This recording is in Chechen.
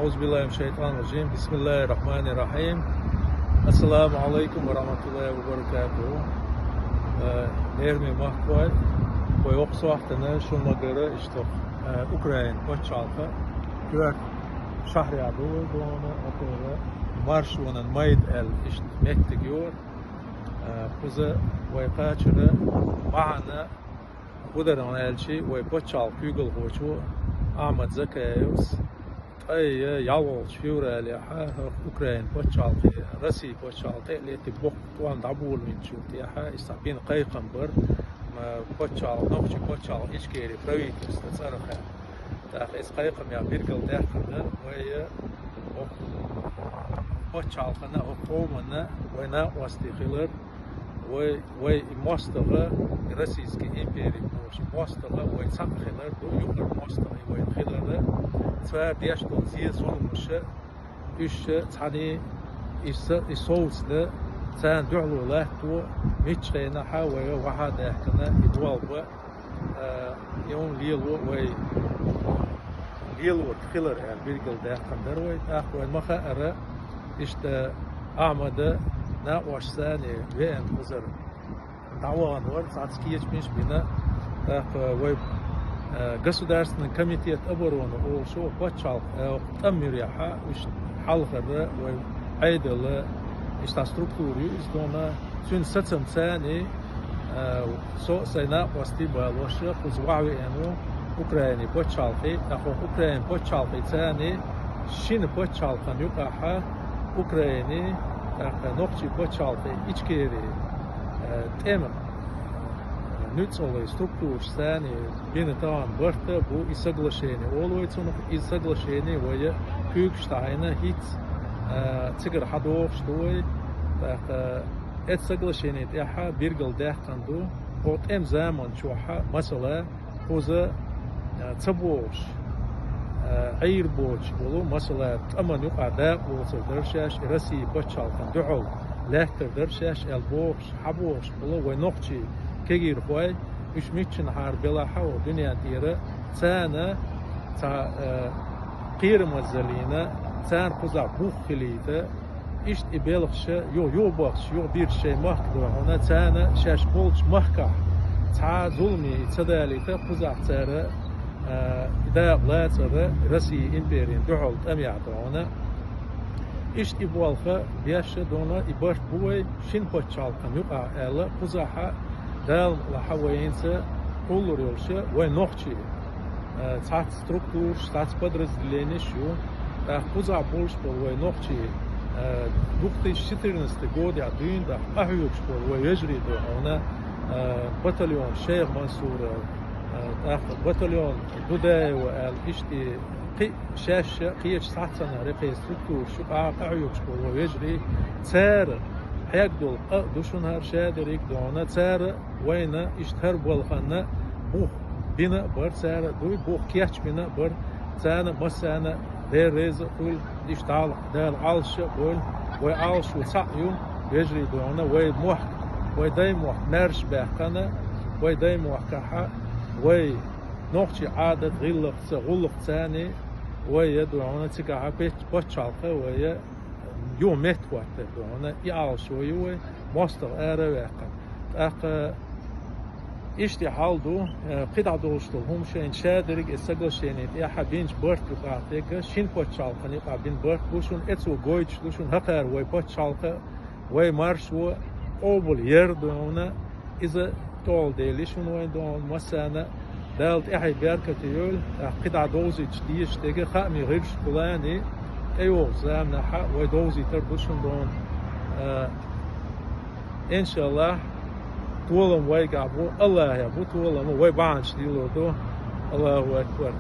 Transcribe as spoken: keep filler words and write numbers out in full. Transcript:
أعوذ بالله من الشيطان الرجيم. بسم الله الرحمن الرحيم. السلام عليكم ورحمة الله وبركاته. Э, лераме махкой, вай окху сохьтана шун магара иштта, э, Украин паччахьалкха коьрта шахьарехь ду вай дона, атера маршонан майда аьлла иштта меттиг йора. Э, кхуза вай кхачара бахьана хӀун дара аьлча, вай паччахьалкхан куьйгалхочо Ахьмад Закаевс ткъе ялхолгӀачу февралехь хӀокху Украин паччахьалкхе, Росси паччахьалкхе а летта боккха тӀом дӀаболавинчул тӀаьхьа, иза цхьа бина кхайкхам бара, м, паччахьалкх-, нохчийн паччахьалкхан Ичкери правительство цӀарах. ТӀаккха иза кхайкхамехь билгалдаьккхина вай, э, хӀокху паччахьалкхана, хӀокху къомана, вай накъостий хилар, вай, вай и мостагӀа, и Российский импери бохуш и мостагӀа вай цхьаъ хилар ду, юкъара мостагӀий вайна хилар, цара деш долу зе-зуламаш, уьш цхьаьний и са-, и совцадан, царна дуьхьало латто, мичча хенахь вай ваха а даьхкина, и болх бан, а, и хӀума лело вай лелорг хилар аьлла билгалдаьккхина дара вай. ТӀаккха вайна ма хаъара, иштта Ахьмада накъосташца веана кхузара дӀавахана вара, цхьацца кечамаш а бина. ТӀаккха вай, а, Государственный комитет обороны олуш паччахьалкх, а, тӀам муьрехь, уьш хьалхара вай Ӏедал, иштта структура ю иза дона, цуьнан сацамца, а, со а, сайн накъостий а балош, кхуза ваха веана ву Украинин паччахьалкхе, тӀаккха Украинин паччахьалкхе царна шина паччахьалкхан юкъахь Украинин, тӀаккха нохчийн паччахьалкхе Ичкери, а, тӀеман, а, нуьцкъала структураш царна бина тахана барт а бу, и соглашение олу вай цунах, и соглашение вай куьйгаш тӀехь хӀинца, а, цигара хьадохуш ду вай, тӀаккха Эцу соглашенин тӀехь билгалдаьккхина ду, хӀокху тӀеман заманчохь, масала, кхуза, а, ца богӀуш, а, Ӏийр боцуш болу, масала, тӀаман юкъахь дакъа лоцур дара шаьш, и Росси паччахьалкхана дуьхьал лаьттар дара шаьш аьлла бохуш, хьан бохуш болу вай нохчий кегийрхой, уьш миччанхьара белахь а ву дуьнен тӀера, царна цхьа, а, кхерамазаллина, царна кхузахь бух хилийта, иштта и белхаш юха, юха бахча, юха бирча шайн махка ду хьуна, царна шаьш болчу махкахь цхьа а зуламе ца далийта, кхузахь цара, а, и дакъа лацара Росси империн дуьхьал тӀамехь ду хьуна. Иштта и болх беш а дуна, и барт бу вай шина паччахьалкхан юкъахь аьлла, кхузахь Дала мукъ лахь вайца кхуллур йолуш вай нохчий, а, цхьацца структураш, цхьацца подразделенеш ю. ТӀаккха кхузахь болуш болу вай нохчий, а, две тысячи четырнадцатый годехь дуьйна дахь къахьоьгуш болу вай вежарий ду хьуна, а, батальон Шайх Мансура, а, тӀаккха батальон Дудаева аьлла, иштта кхин а шаьш а кхечу сахьтана рекхе структураш ю къа-, къахьоьгуш болу вай вежарий. Цара хьегна долу къа а ду шуна хӀара шадерриг а ду хьуна, цара вайна иштта хӀара балхана бух бина а бара цара, дуй бух кечбина а бара царна, массарна Дела реза а хуьлу, иштта Дала, Дала Ӏалаш а бойла, вай Ӏалашо цхьаъ ю, вежарий ду хьуна, вай мохк, вай дай мохк маьрша баьккхина, вай дай мохкахь вай нохчийн Ӏадат, гӀиллакхца, гӀуллакхца вай а ду хьуна, цигахь пет-, паччахьалкх вай а юха меттахӀоттар ду хьуна, и Ӏалашо ю вай, мостагӀа ара а ваьккхина. ТӀаккха иштта хьал ду, э, кхидӀа долуш долу хӀума шайна шадерриг и соглашенин тӀехь бинчу барт юкъахь дерг, шина паччахьалкхан юкъахь бина барт бу шуна, эцо гойтуш ду шуна, хӀокхара вай паччахьалкх а, вай маршо а къобал яр ду хьуна, иза тӀехула Дела шуна вайн догӀун массарна, Дала тӀаьхье беркате йойла, тӀаккха кхидӀа довзуьйтуш дезаш дерг хаамийн гӀирсашкахула а, тӀейогӀучу заманахь а вай довзуьйтур ду шуна догӀун. А, иншаллахӀ, толам вайгахь бу, АллахӀехь бу толам, вай бахьанаш дийлур ду. АллахӀу акбар!